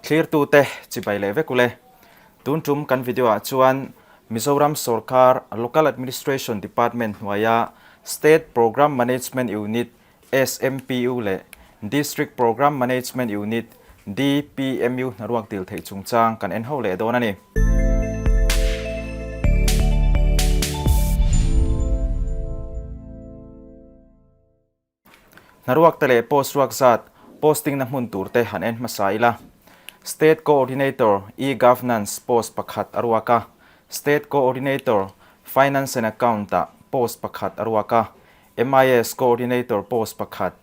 Thlirtute chibai leh vek ule. Tun tum kan video ah chuan Mizoram sorkar Local Administration Department hnuaia State Programme Management Unit, SMPU, leh District Programme Management Unit, DPMU, hnaruak dil theih chungchang kan en ho leh dawn a ni. Hnaruak te leh post ruak zat posting na hmun tur te han en hmasa ila. State Coordinator, E-Governance post pakhat a ruak a, State Coordinator, Finance and Account ah post pakhat a ruak a, MIS Coordinator post pakhat,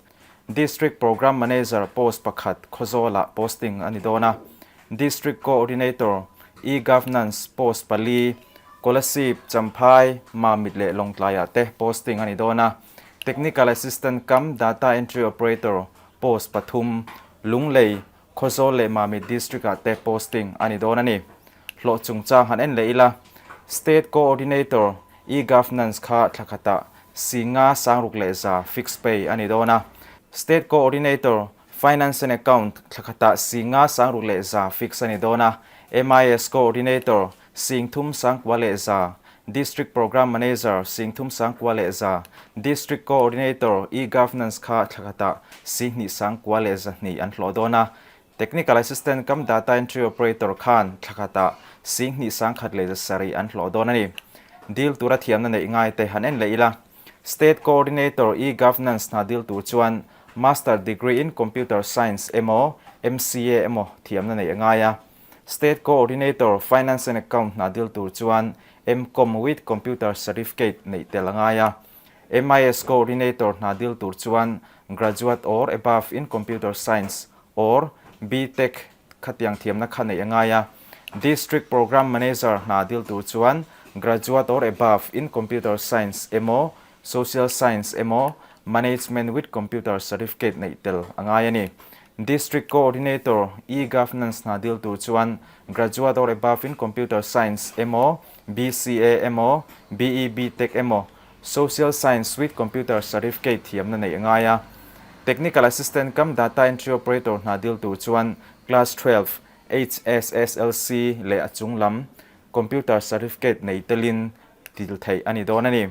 District Programme Manager post pakhat Khawzawlah posting a ni dawn a, District Coordinator, E-Governance post pali, Kolasib, Champhai, Mamit leh Lawngtlaiah te posting a ni dawn a, Technical Assistant cum Data Entry Operator post pathum, Lunglei, Khawzawl leh Mamit District-ah te posting a ni dawn a ni. Hlawh chungchang han en leh ila, State Coordinator, E-Governance kha thla khatah Singa sangruk leh za fixed pay a ni dawn a. State Coordinator, Finance and Account thla khatah Singa sangruk leh za fix a ni dawn a. MIS Coordinator, Singthum Sangkua leh za, District Programme Manager, Singthum Sangkua leh za, District Coordinator, E-Governance kha thla khatah Singhnih Sangkua leh zahnih an hlawh dawn a. Technical Assistant cum Data Entry Operator khan thla khatah Singhnih Sangkhat leh zasarih an hlawh dawn a ni. Dil tura thiamna neih ngaite han en leh ila. State Coordinator E-Governance hna dil tur chuan Master Degree in Computer Science emaw, MCA emaw thiamna neih a ngai a. State Coordinator, Finance and Account hna dil tur chuan M-Com with Computer Certificate neih tel a ngai a. MIS Coordinator hna dil tur chuan Graduate or above in Computer Science or B-Tech khatiang thiamna kha neih a ngai a. District Programme Manager hna dil tur chuan Graduate or above in Computer Science emaw Social Science emaw Management with Computer Certificate neih tel a ngai a ni. District Coordinator, E-Governance hna dil tur chuan Graduate or above in Computer Science emaw, BCA emaw, BE BTech emaw, Social Science with Computer Certificate thiamna neih a ngai a. Technical Assistant cum Data Entry Operator hna dil tur chuan Class 12, HSSLC leh a chung lam Computer Certificate nei telin dil theih a ni dawn a ni.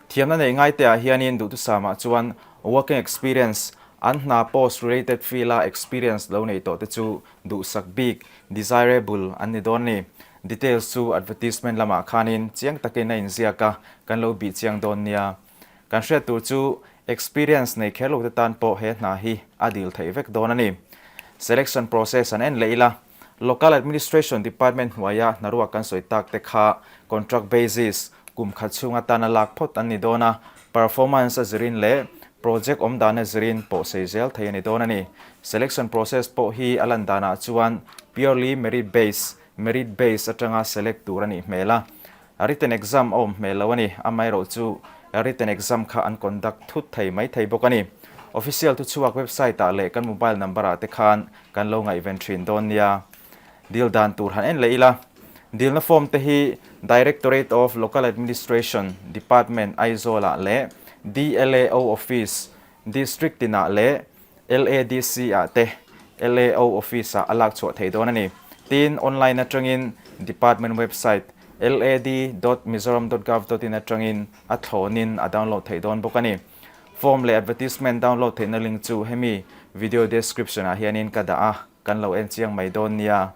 Thiamna neih ngaiteah hianin duhthusam ah chuan working experience, an hna post related field a experience lo nei tawh te chu duhsak bik, desirable, an ni dawn a ni. Details chu advertisement lamah khanin chiang takin a inziak a, kan lo bih chiang dawn nia. Kan hriat tur chu experience nei kher lo te tan pawh he hna hi a dil theih vek dawn a ni. Selection process an en leh ila, Local Administration Department hnuaia hnaruak kan sawi tak te kha contract basis, kum khat chhung atana lak phawt an ni dawn a, performance a zirin leh project awm dana zirin pawh sei zel thei a ni dawn a ni. Selection process pawh hi a lan danah chuan purely merit base, merit base, atanga select tur a nih hmel a, written exam a awm hmel lo a ni. Amaherawh chu written exam kha an conduct thut thei mai thei bawk a ni. Official thuchhuak website ah leh kan mobile number ah te khan Kan lo ngaihven thin dawn nia. Dil dan tur han en leh ila. Dilna form te hi Directorate of Local Administration Department Aizawl ah leh DLAO Office District tinah leh LADC ah te LAO Office ah a lak chhuah thei dawn a ni. Tin, online atangin Department website lad dot mizoram dot gov dot in atangin a thlawnin a download theih dawn bawk a ni. Form leh advertisement download theihna link chu hemi video description ah hianin ka dah a, kan lo en chiang mai dawn nia.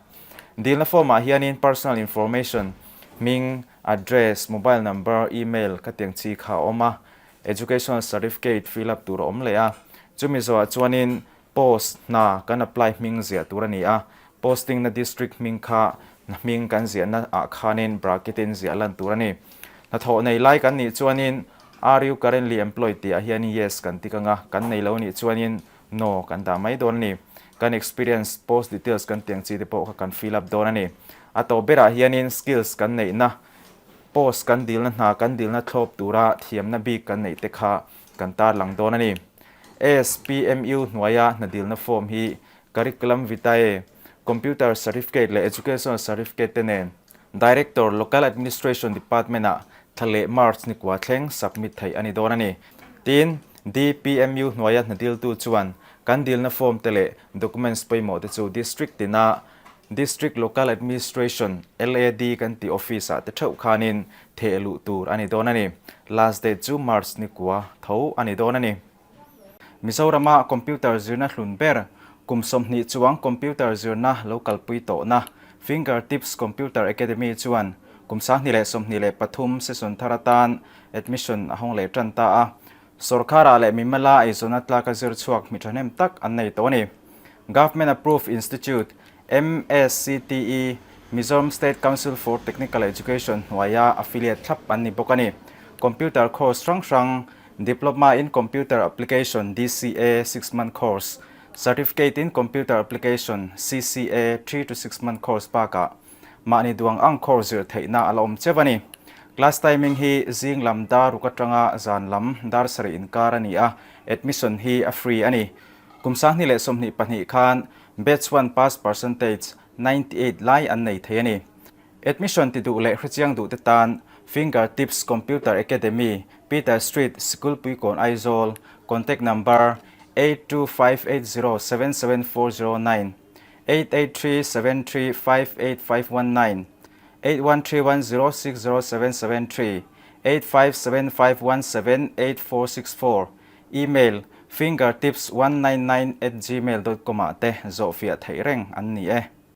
Dilna form ah hianin personal information, hming, address, mobile number, email ka tiang chi kha a awm a, educational certificate fill up tur a awm leh a. Chumi zawhah chuanin Post hna kan apply hming ziah tur a ni a, posting na district hming kha hna hming kan ziahna ah khanin bracket in ziah lan tur a ni. Hnathawh nei lai kan nih chuanin Are you currently employed tih ah hianin yes kan tik anga, kan nei lo nih chuanin no kan dah mai dawn a ni. Kan experience, post details kan tiang chi te pawh kha kan fill up dawn a ni. A tawp berah hianin skills kan neihna, post kan dilna hna kan dilna thlawp tura thiamna bik kan neih te kha kan tarlang dawn a ni. SPMU hnuaia hnadilna form hi Curriculum Vitae, Computer Certificate leh Educational Certificate te nen Director, Local Administration Department-ah thla leh March nikua thleng submit theih a ni dawn a ni. Tin, DPMU hnuaia hnadiltu chuan Kan dilna form te leh documents pawimawh te chu District tina District Local Administration, LAD, kan tih office ah te theuh khanin theh luh tur a ni dawn a ni. Last date chu March ni kua tho a ni dawn a ni. Mizorama computer zirna hlun ber, kum 20 chuang computer zirna lo kalpui tawhna Fingertips Computer Academy chuan kum 2023 session thar atan admission a hawng leh tan ta a. Sorkharah leh mimala eizawnna tlaka zir chhuak mi thahnem tak an nei tawh a ni. Government Approved Institute, MSCTE, Mizoram State Council for Technical Education hnuaia affiliate thlap an ni bawk a ni. Computer course hrang hrang, Diploma in Computer Application, DCA, 6 month course, Certificate in Computer Application, CCA, 3 to 6 month course bakah mahni duang ang course zir theihna a la awm cheu a ni. Class timing hi zing lam dar ruk atanga zan lam dar sarih inkar a ni a, admission hi a free a ni. Kum 2022 khan batch 1 pass percentage 98 lai an nei thei a ni. Admission ti duh leh hrechiang duh te tan Fingertips Computer Academy, Peter Street, Sikulpuikawn Aizawl, contact number 8258077409, 8837358519, 8131060773, 8575178464, email fingertips199@gmail.com ah te zawhfiah theih reng an ni e.